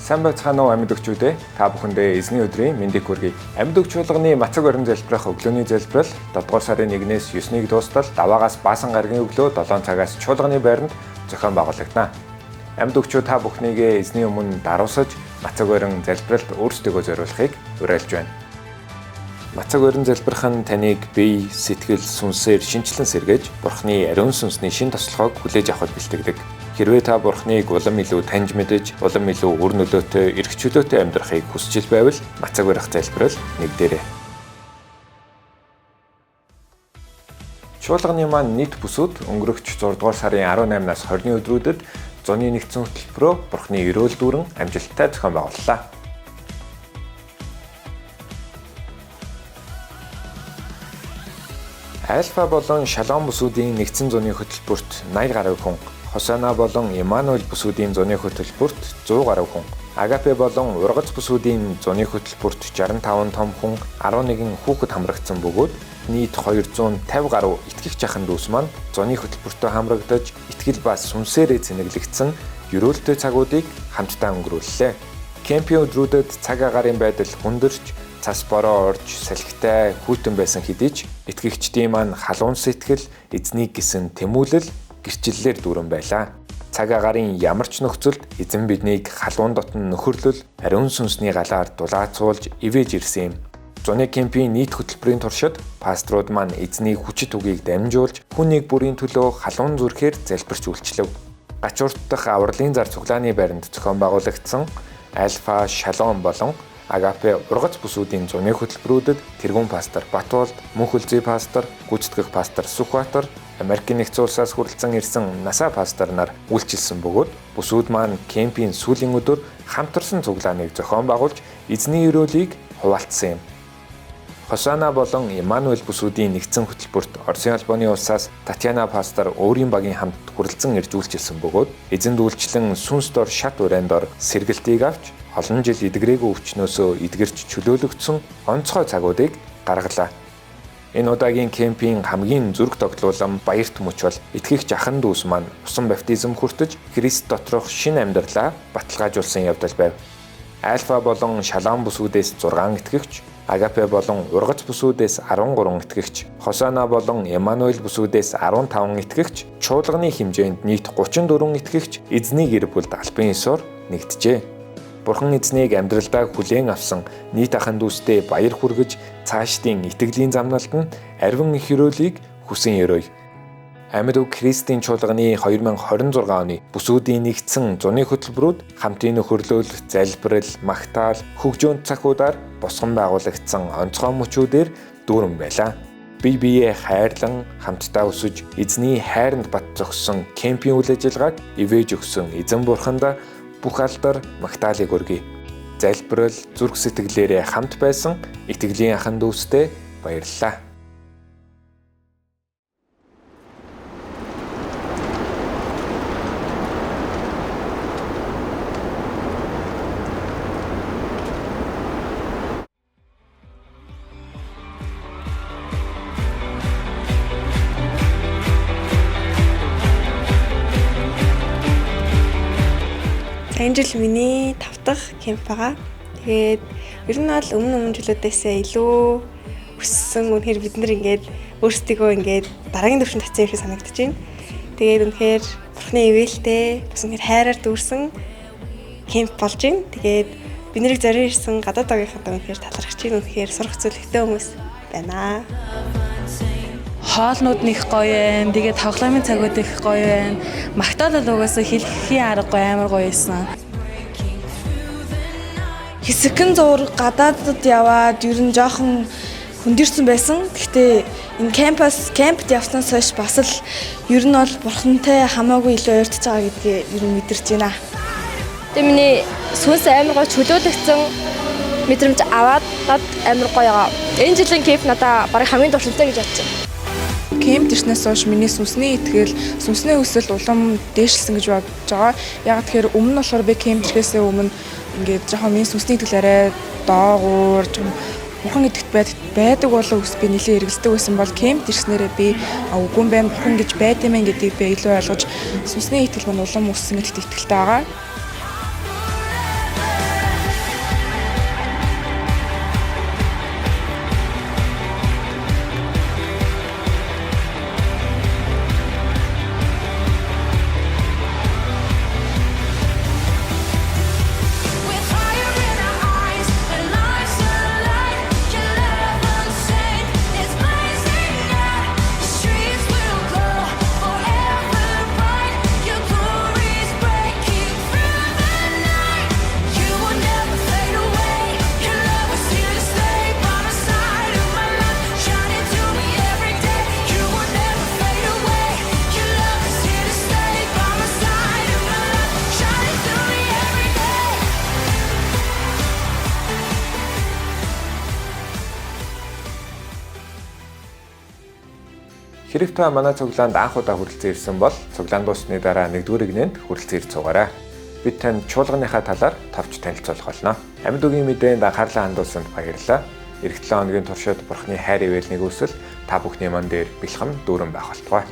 Сайн байцгаана уу амьд өгчүүдээ. Та бүхэндээ эзний өдрийн мэндийг хүргэе. Амьд өгч чуулганы мацаг барин залбирах өглөөний залбирал 7 дугаар сарын 1-ээс 9-ийг дуустал даваагаас баасан гарагийн өглөө 7 цагаас чуулганы байранд зохион байгуулагдана. Амьд өгчүү та бүхнийгээ эзний өмнө даруусаж мацаг барин залбиралд өөрсдийгөө зориулахыг уриалж байна. Мацаг барин залбирах нь таныг бие, сэтгэл, сүнсээр шинчлэн сэргээж Бурхны ариун сүнсний шин тослогоог хүлээж авахд бэлтгэдэг. Хэрвээ та Бурхныг улам илүү таньж мэдэж, улам илүү үр нөлөөтэй, эрх чөлөөтэй амьдрахыг хүсч байвал мацаг барих залбирал нэг дээрээ. Чуулганы маань нийт бүсүүд өнгөрөгч 6 дугаар сарын 18-наас 20-ны өдрүүдэд зуны нэгдсэн хөтөлбөрөөр Бурхны ерөөл дүүрэн амжилттай зохион байгууллаа. Альфа болон Шалом бүсүүдийн нэгдсэн зуны хөтөлбөрт 80 гаруй хүн, Хосана болон Эммануэль бүсүүдийн зуны хөтөлбөрт 100 гаруй хүн, Агапе болон Ургац бүсүүдийн зуны хөтөлбөрт 65 том хүн, 11 хүүхэд хамрагдсан бөгөөд нийт 250 гаруй итгэгч ахын дүүс маань зуны хөтөлбөртөө хамрагдаж, итгэл ба сүнсээрээ цэнэглэгдсэн ерөөлтэй цагуудыг хамтдаа өнгөрүүллээ. Кемпийн өдрүүдэд цаг агаарын байдал хүндэрч, цас бороо орж, салхитай, хүйтэн байсан хэдий ч итгэгчдийн маань халуун сэтгэл, эзнийг гэсэн тэмүүлэл, гэрчлэлээр дүүрэн байлаа. Цаг агаарын ямар ч нөхцөлд эзэн биднийг халуун дотн нөхөрлөл, ариун сүнсний галаар дулаацуулж ивэж ирсэн юм. Зуны кемпийн нийт хөтөлбөрийн туршид пасторууд маань эзний хүчит үгийг дамжуулж хүн нэг бүрийн төлөө халуун зүрхээр залбирч үйлчлэв. Гачуурт дахь авралын зар цуглааны байранд зохион байгуулагдсан Альфа, Шалом болон Агапе ургац бүсүүдийн зуны хөтөлбөрүүдэд тэргүүн пастор Батуулд, мөнх үлзий пастор, гүйцэтгэх пастор Сүхбаатар, Америкийн нэгдсэн улсаас хүрэлцэн ирсэн НАСА пастор нар үйлчилсэн бөгөөд бүсүүд маань кемпийн сүүлийн өдөр хамтарсан цуглааныг зохион байгуулж эзний ерөөлийг хуваалцсан юм. Хосана болон Эммануэль бүсүүдийн нэгдсэн хөтөлбөрт Оросын холбооны улсаас Татьяна пастор өөрийн багийн хамт хүрэлцэн ирж үйлчилсэн бөгөөд эзэнд үйлчлэн сүнс дор шат урайн дор сэргэлтийг авч олон жил эдгэрээгүй өвчнөөсөө эдгэрч чөлөөлөгдсөн онцгой цагуудыг гаргалаа. Энэ удаагийн кемпийн хамгийн зүрх тогтлуулан баярт мөч бол итгэгч ахан дүүс маань усан баптизм хүртэж Христ доторх шинэ амьдралаа баталгаажуулсан явдал байв. Альфа болон Шалом бүсүүдээс 6 итгэгч, Агапе болон Ургац бүсүүдээс 13 итгэгч, Хосана болон Эммануэль бүсүүдээс 15 итгэгч, чуулганы хэмжээнд нийт 34 итгэгч эзний гэр бүлд албан ёсоор нэгджээ. Бурхан эзнийг амьдралдаа хүлээн авсан нийт ахан дүүстэй баяр хүргэж цаашдын итгэлийн замналд нь ариван их ерөөлийг хүсэн ерөөе. Амьд үг Христийн чуулганы 2026 оны бүсүүдийн нэгдсэн зуны хөтөлбөрүүд хамтын нөхөрлөл, залбирал, магтаал, хөгжөөнт цахиудаар босгон байгуулагдсан онцгой мөчүүдээр дүүрэн байлаа. Бие биеэ хайрлан хамтдаа өсөж эзний хайранд бат зогссон кемпийн үйл ажиллагааг ивэж өгсөн эзэн бурхандаа бүх алдар магтаалыг өргөе. Залбирал, зүрх сэтгэлээрээ хамт байсан итгэлийн ахан дүүстэй баярлалаа. Энэ жил миний 5 дахь кемп байгаа. Тэгээд ер нь бол өмнө жилүүдээсээ илүү өссөн. Үнэхээр бид нар ингээд өөрсдийгөө ингээд дараагийн түвшинд татсан юм шиг санагдаж байна. Тэгээд үнэхээр Бурхны ивэлтэй, бас үнэхээр хайраар дүүрсэн кемп болж байна. Тэгээд бид нарыг зориул ирсэн гадаад багийнхантаа үнэхээр талархаж байна. Үнэхээр сурах зүйлтэй хүмүүс байна. Хоолнууд нь их гоё байна. Тэгээд тоглоомын цагууд их гоё байна. Магтаал бол угаасаа хэлэхийн аргагүй амар гоё байсан. Хэсэгхэн зуур гадаадд яваад ер нь жоохон хөндөрсөн байсан. Гэхдээ энэ кемпд явснаас хойш бас л ер нь бол бурхантай хамаагүй илүү ойртож байгаа гэдгээ ер нь мэдэрч байна. Тэгээ миний сүнс амар гоё чөлөөлөгдсөн мэдрэмж аваад над амар гоё байгаа. Энэ жилийн кемп надаа бараг хамгийн дурсамжтай гэж бодож байна. Кемп ирснээс хойш миний сүнсний итгэл, сүнсний өсөлт улам дээшилсэн гэж бодож байгаа. Яг тэгэхээр өмнө нь болохоор би кемп ирэхээсээ өмнө ингээд жоохон миний сүнсний итгэл арай доогуур, бурхан гэдэгт байдаг болов уу би нэлээд эргэлздэг байсан бол кемп ирснээрээ би үгүй юм байна, бурхан гэж байд юм гэдгийг би илүү ойлгож сүнсний итгэл маань улам өссөн гэдэгт итгэлтэй байгаа. Хэрв та манай цуглаанд анх удаа хүрэлцэн ирсэн бол цуглаан дууссаны дараа 1-р эгнээнд хүрэлцэн ирж суугаарай. Бид танд чуулганыхаа талаар товч танилцуулах болно. Амьд үгийн мэдээнд анхаарлаа хандуулсанд баярлалаа. Ирэх 7 хоногийн туршид Бурхны хайр ивээл нэгүсэл та бүхний ман дээр бэлхэм дүүрэн байх болтугай.